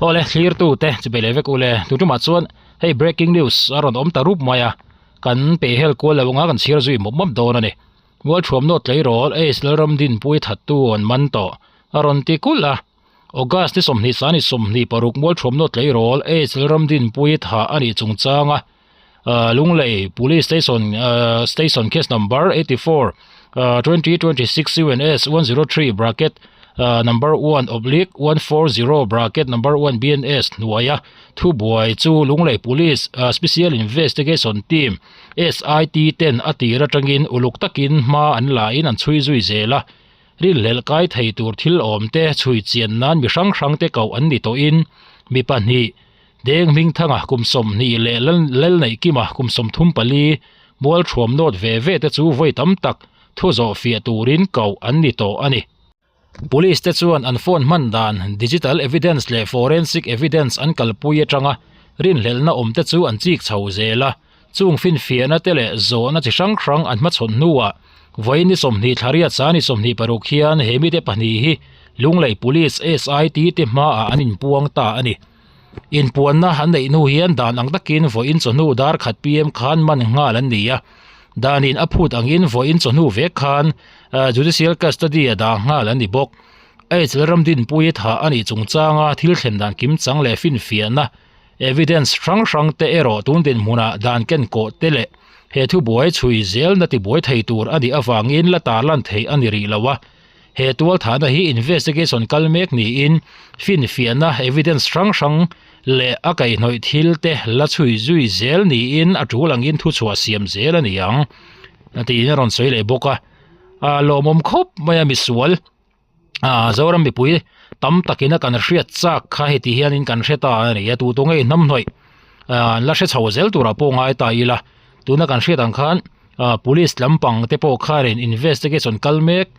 Awle thlir tu te chu be leh vek ule tu tumah chuan hei breaking news a rawn awm ta rup mai a kan peh hel kual lo anga kan chhiar zui mawp mawp dawn a ni Mualthuamnaw tleirawl Ace Lalramdinpui thattu an man tawh a rawn ti kulh a August ni 20 sani 26 Mualthuamnaw tleirawl Ace Lalramdinpui thah a nih chungchanga Lunglei Police Station Station Case Number 84 2026 UNS 103 bracket Number 1 oblique 140 bracket Number 1 BNS hnuaia thubuai chu Lunglei Police Special Investigation Team SIT ten a tir atangin uluk takin hma an la in an chhui zui zel a. Rinhlelh kai thei tur thil awm te chhui chian nan mi hrang hrang te koh an ni tawhin mi pahnih Deng Hmingthanga kum 20 leh Lalneihkima kum 34 mual thuam nawt ve ve te chu vawi tam tak thu zawh fiah turin koh an ni tawh a ni. Police te chuan an phone hman dan digital evidence leh forensic evidence an kalpui atanga rinhlelhna awm te chu an chik chho zel a, chung finfiahna te leh zawhna chi hrang hrang an hmachhawn hnuah vawiin ni 20 thla riat sa ni 26 hian he mite pahnih hi Lunglei Police SIT te hmaah an inpuang ta a ni. Inpuanna an neih hnu hian dan ang takin vawiin chawhnu dar khat pm khan man nghal an ni a, danin a phut angin vawiin chawhnu vek khan Judicial Custody a dah nghal an ni bawk. Aids Lalramdinpui thah a nih chungchanga thil thlen dan kimchang leh finfiahna, evidence, hrang hrang te erawh tun dinhmunah dan ken kawh te leh he thubuai chhui zelna tibuai thei tur a nih avangin la tarlan theih a ni rih lo a. He tualthahna hi investigation kal mek niin finfiahna evidence hrang hrang leh a kaihhnawih thil te la chhui zui zel niin a tul angin thuchhuah siam zel a ni ang tiin a rawn sawi leh bawk a. A lawmawm khawp mai a misual a Zoram mipui tam takin a kan hriat chak kha heti hianin kan hre ta a ni a, tu tu nge hnamhnawih an la hre chho zel turah pawh ngai ta ila tuna kan hriat ang khan ah police lampang te pawh khanin investigation kal mek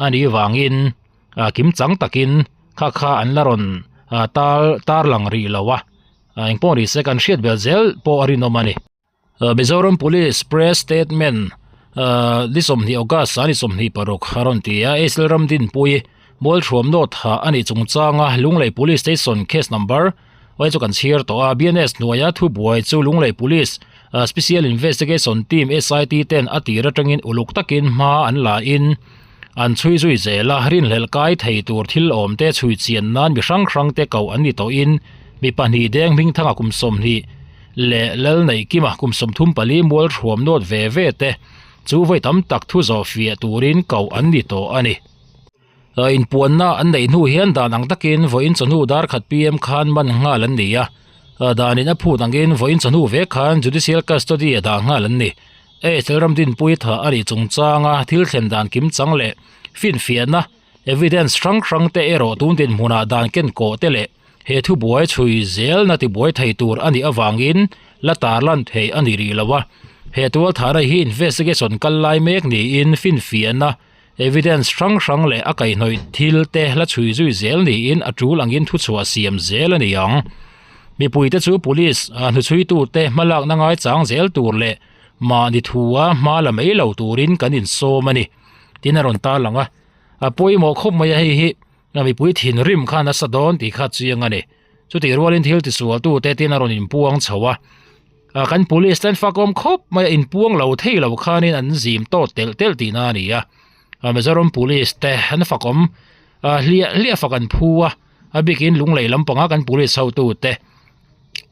a nih vangin ah kim chang takin kha kha an la rawn ah tar tarlang rih lo a ah engpawh ni se kan hriat belh zel pawh a rinawm a ni. Mizoram Police Press Statement ah ni 20 August ah ni 26 a rawn ti a Aisel Ramdinpui Mualthuamnaw thah a nih chungchanga Lunglei Police Station Case Number Vai chu kan chhiar tawh a, BNS hnuaia thubuai chu Lunglei Police Special Investigation Team, SIT, ten a tir atangin uluk takin hma an la in an chhui zui zel a, rinhlelh kai thei tur thil awm te chhui chian nan mi hrang hrang te koh an ni tawhin mi pahnih deng Hmingthanga kum 20 leh Lalneihkima kum 34 mual thuam nawt ve ve te chu vawi tam tak thu zawh fiah turin koh an ni tawh a ni. Inpuanna an neih hnu hian dan ang takin vawiin chawhnu dar khat pm khan man nghal an ni a, danin a phut angin vawiin chawhnu vek khan Judicial Custody a dah nghal an ni. AHL Ramdinpui thah a nih chungchanga thil thlen dan kimchang leh finfiahna, evidence, hrang hrang te erawh tun dinhmunah dan kenkawh te leh he thubuai chhui zelna tibuai thei tur a nih avangin la tarlan theih a ni rih lo a. He tualthahna hi investigation kal lai mek niin finfiahna, Evidence hrang hrang leh a kaihhnawih thil te la chhui zui zel niin a tul angin thuchhuah siam zel a ni ang. Mipuite chu police hnuchhuitute hmalakna ngaichang zel tur leh mahni thua hma la mai lo turin kan insawm a ni, tin a rawn tarlang a. A pawimawh khawp mai a hei hi mipui thinrim kha nasa dawn tih kha chiang a ni. Chutih rualin thil tisualtute tin a rawn inpuang chho a. Kan police ten fakawm khawp mai a inpuang lo thei lo khanin an zim tawt telh telh tihna a ni a. Mizoram police te an fakawm hliah hliah fak an phu a, a bikin Lunglei lampanga kan police hotute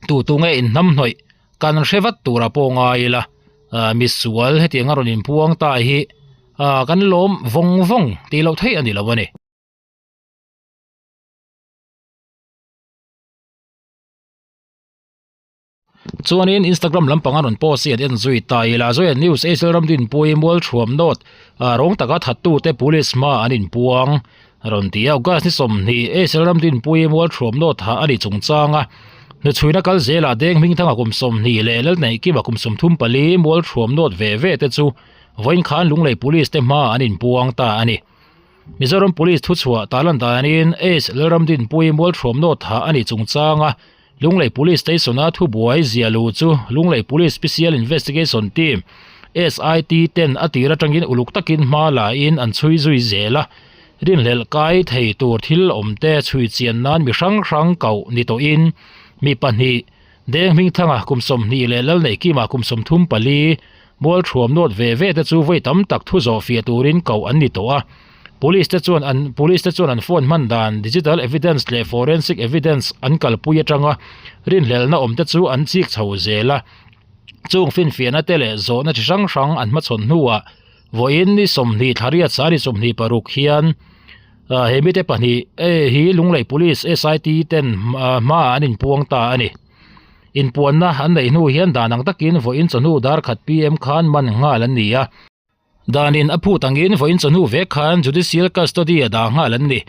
tu tu nge inhnamhnawih kan hre vat tura pawh ngai ila misual hetiang a rawn inpuang ta hi kan lawm vawng vawng tih loh theih a ni lo a ni. Chuanin Instagram lampang a rawn post hi an en zui ta ila Zoya News Aisel Ramdinpui Mualthuam North rawng taka thattute police hma an inpuang a rawn ti a. August ni 20 Aisel Ramdinpui Mualthuam North ah a ni chungchanga hnuchhuina kal zelah Deng Hmingthanga kum 20 leh Lalneihkima kum 34 Mualthuam North ve ve te chu vawiin khan Lunglei Police te hma an inpuang ta a ni. Mizoram Police thuchhuah tarlan danin Ace Lalramdinpui Mualthuam North ah a ni chungchanga Lunglei Police Station-a thubuai zia lu chu Lunglei Police Special Investigation Team, SIT, ten a tir atangin uluk takin hma la in an chhui zui zel a. Rinhlelh kai thei tur thil awmte chhui chian nan mi hrang hrang koh ni tawhin mi pahnih, Deng Hmingthanga kum 20 leh Lalneihkima kum 34, Mualthuam nawt ve ve te chu vawi tam tak thu zawh fiah turin koh an ni tawh a. Police te chuan an Police te chuan an phone hman dan digital evidence leh forensic evidence an kalpui atanga rinhlelhna awmte chu an chik chho zel a. Chung finfiahna te leh zawhna chi hrang hrang an hmachhawn hnuah vawiin ni 20 thla riat sari 26 hian he mite pahnih hi Lunglei Police SIT ten hmaah an inpuang ta a ni. Inpuanna an neih hnu hian dan ang takin vawiin chawhnu dar khat PM khan man nghal an ni a. Danin a phut angin vawiin chawhnu vek khan Judicial Custody a dah nghal an ni.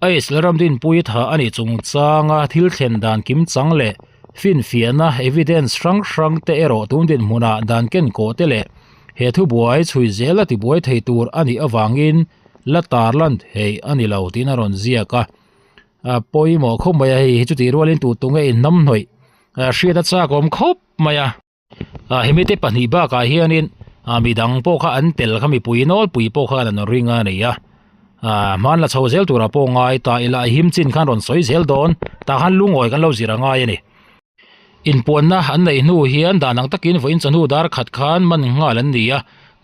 Aids Lalramdinpui tha a nih chungchanga thil thlen dan kimchang leh finfiahna evidence hrang hrang te erawh tun dinhmunah dan kenkawh te leh he thubuai chhui zel a tibuai thei tur a nih avangin la tarlan theih a ni lo tiin a rawn ziak a. A pawimawh khawp mai a hei hi chutih rualin tu tu nge inhnamhnawih hriat a chak awm khawp mai a. Hemi te pahnih bakah hianin midang pawh kha an tel kha mipui nawlpui pawh khan an ring a ni a. Hman la chho zel turah pawh ngai ta ila a him chin khan rawn sawi zel dawn tah khan lungawi kan lo zir a ngai a ni. Inpuanna an neih hnu hian dan ang takin vawiin chawhnu dar khat khan man nghal an ni a,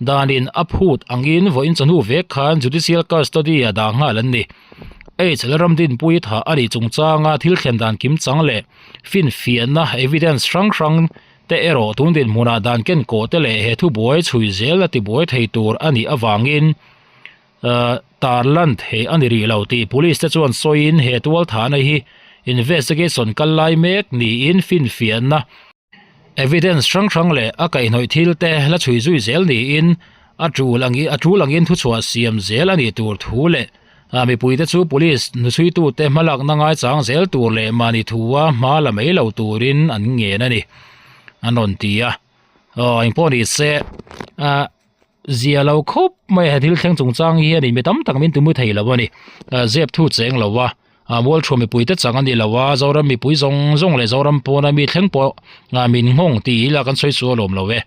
danin a phut angin vawiin chawhnu vek khan Judicial Custody a dah nghal an ni. H Lalramdinpui tha a nih chungchanga thil thlen dan kimchang leh finfiahna evidence hrang hrang te erawh tun dinhmunah dan kenkawh te leh he thubuai chhui zel a tibuai thei tur a nih avangin Tarlan thei a ni rih lo tih Police te chuan sawiin he tualthahna hi investigation kal lai mek niin finfiahna, evidence hrang hrang leh a kaihhnawih thil te la chhui zui zel niin a tul angin a tul angin thuchhuah siam zel a nih tur thu leh mipui te chu Police hnuchhuitute hmalakna ngaichang zel tur leh mahni thua hma la mai lo turin an ngen a ni an rawn ti a. Aw engpawh ni se ah. Zia lo khawp mai a he thil thleng chungchang hi a ni mi tam tak min tumu thei lo a ni zep thu cheng lo a mualthuam mipui te chang a ni lo a Zoram mipui zawng zawng leh Zoram pawna mi thleng pawh min nghawng tih ila kan sawi chu a lawm lo e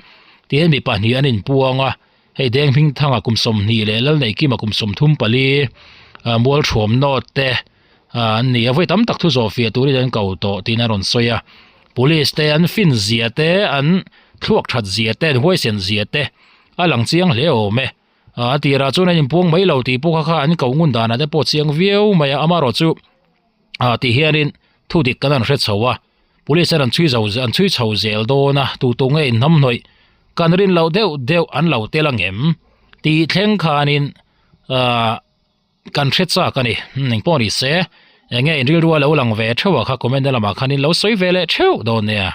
tihian mi pahnih an inpuang a hei Deng Hmingthanga kum 20 leh Lalneihkima kum 34 mualthuam nawt te an ni a vawi tam tak thu zawh fiah turin an ko tawh tiin a rawn sawi a police te an fin zia te an thluak that zia te an huaisen zia te a lang chiang hle awm e a tirah chuan an inpuang mai lo tih pawh kha kha an ko ngun danah te pawh chiang viau mai a amaherawhchu ah ti hianin thu dik kan han hre chho a police an chhui zo an chhui chho zel dawn a tu tu nge inhnamhnawih kan rin loh deuh deuh an lo tel ang em tih thleng khanin ah. Kan hre chak a ni. Eng pawh ni se, eng nge in rilru a lo lang ve theuh a kha comment na lamah khan in lo sawi ve leh theuh dawn nia.